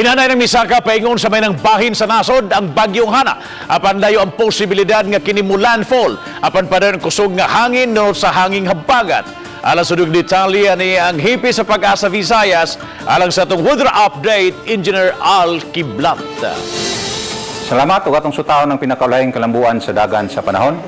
Inanay ng misaka paingon sa may ng bahin sa nasod ang bagyong Hana. Apan layo ang posibilidad nga kini mo landfall. Apan padayon kusog nga hangin no sa hanging habagat. Alang sa dug detalye ni ang hepe sa Pag-asa Visayas alang sa atong weather update, Engineer Al Kiblat. Salamat ug atong sutahon ang pinakaulahing kalambuan sa dagan sa panahon.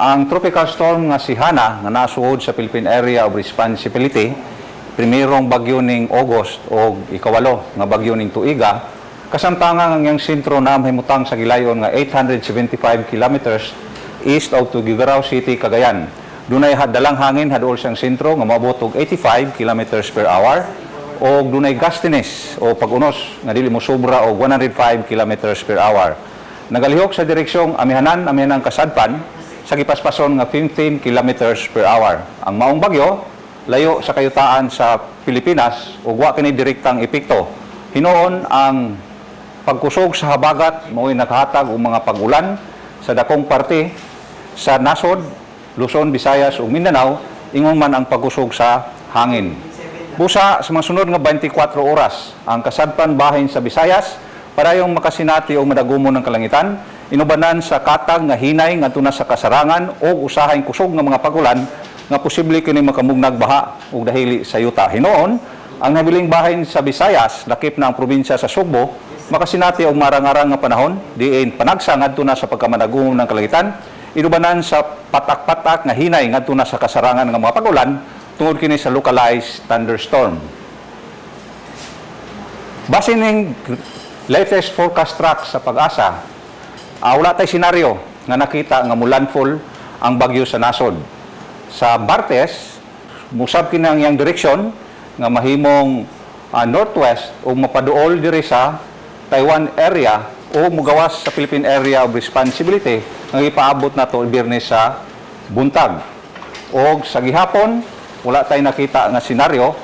Ang tropical storm nga si Hana nga nasuod sa Philippine Area of Responsibility, primerong bagyo ning August o ikawalo nga bagyo ning tuiga, kasamtangan ang iyang sentro na mahimutang sa gilayon nga 875 kilometers east of Tuguegarao City, Cagayan. Dunay dalang hangin haduol siyang sentro nga moabot og 85 kilometers per hour o dunay gustiness o pag-unos nga dili mo sobra og 105 kilometers per hour. Nagalihok sa direksyong amihanan, amihanang kasadpan sa gipaspason nga 15 kilometers per hour. Ang maong bagyo layo sa kayutaan sa Pilipinas ug wa kini direktang epekto. Hinuon ang pagkusog sa habagat mao'y nakahatag og mga pag-ulan sa dakong parte sa nasod, Luzon, Visayas ug Mindanao, ingon man ang pagkusog sa hangin. Busa sa mga sunod nga 24 oras, ang kasadpan bahin sa Visayas padayong makasinati og madagumon ng kalangitan, inubanan sa katag nga hinay ngadto na sa kasarangan o usahayng kusog nga mga pagulan nga posible kini makamugnag baha ug dahili sa yuta. Hinuon, ang nabiling bahin sa Visayas, lakip na ang probinsya sa Sugbo, makasinati og marang-arang nga panahon, diin panagsa ngadto na sa pagkamadagumon ng kalangitan, inubanan sa patak-patak nga hinay ngadto na sa kasarangan nga mga pagulan tungod kini sa localized thunderstorm. Base ning latest forecast track sa Pag-asa, wala tay senaryo nga nakita nga mulandfall ang bagyo sa nasod. Sa Martes, musab kini ang iyang direksyon nga mahimong northwest o mapaduol diri sa Taiwan area o mugawas sa Philippine Area of Responsibility nga ipaabot nato Biyernes sa buntag. Og sa gihapon, wala tay nakita nga senaryo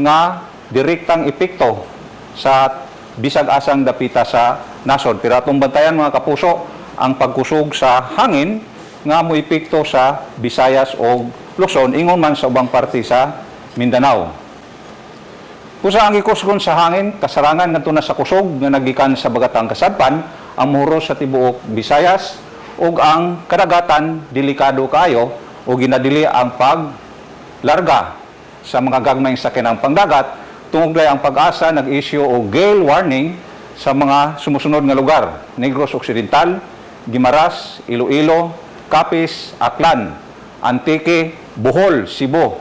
nga direktang epekto sa bisag asang dapita sa nasod. Pero atong bantayan, mga kapuso, ang pagkusog sa hangin nga mo epekto sa Visayas o Luzon, ingon man sa ubang parte sa Mindanao. Busa ang gikusgon sa hangin, kasarangan ngadto na sa kusog nga nagikan sa bagatang kasadpan, ang muhuros sa tibuok Visayas ug ang kadagatan delikado kayo o ginadili ang paglarga sa mga gagmayng sakyanang pangdagat tungod kay ang Pag-asa nag-issue og gale warning sa mga sumusunod nga lugar: Negros Occidental, Guimaras, Iloilo, Capiz, Aklan, Antique, Bohol, Cebu,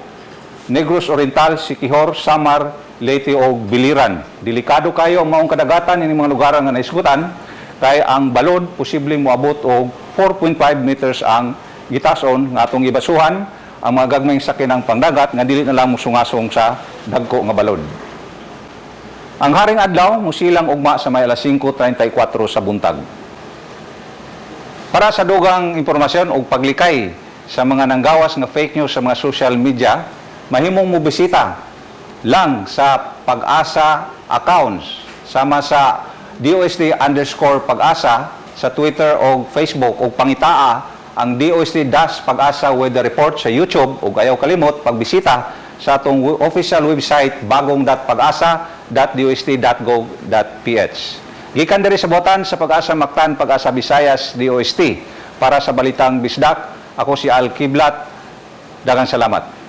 Negros Oriental, Siquijor, Samar, Leyte o Biliran. Delikado kayo ang maong kadagatan ini mga lugar nga naisgutan kay ang balod posibleng moabot og 4.5 meters ang gitason nga atong gibasuhan ang mga gagmayng sakyanang pangdagat nga dili na lang mosungasong sa dagko nga balod. Ang haring adlaw musilang ugma sa may alas 5:34 sa buntag. Para sa dugang impormasyon o paglikay sa mga nanggawas nga fake news sa mga social media, mahimong mo bisita lang sa Pag-asa accounts sama sa DOST_Pag-asa sa Twitter o Facebook o pangitaa ang DOST-Pag-asa Weather Report sa YouTube ug ayaw kalimot pagbisita sa atong official website bagong.pagasa.dost.gov.ph. Gikan diri sa botan sa Pag-asa Mactan, Pag-asa Visayas, DOST. Para sa Balitang Bisdak, ako si Al Kiblat. Daghang salamat.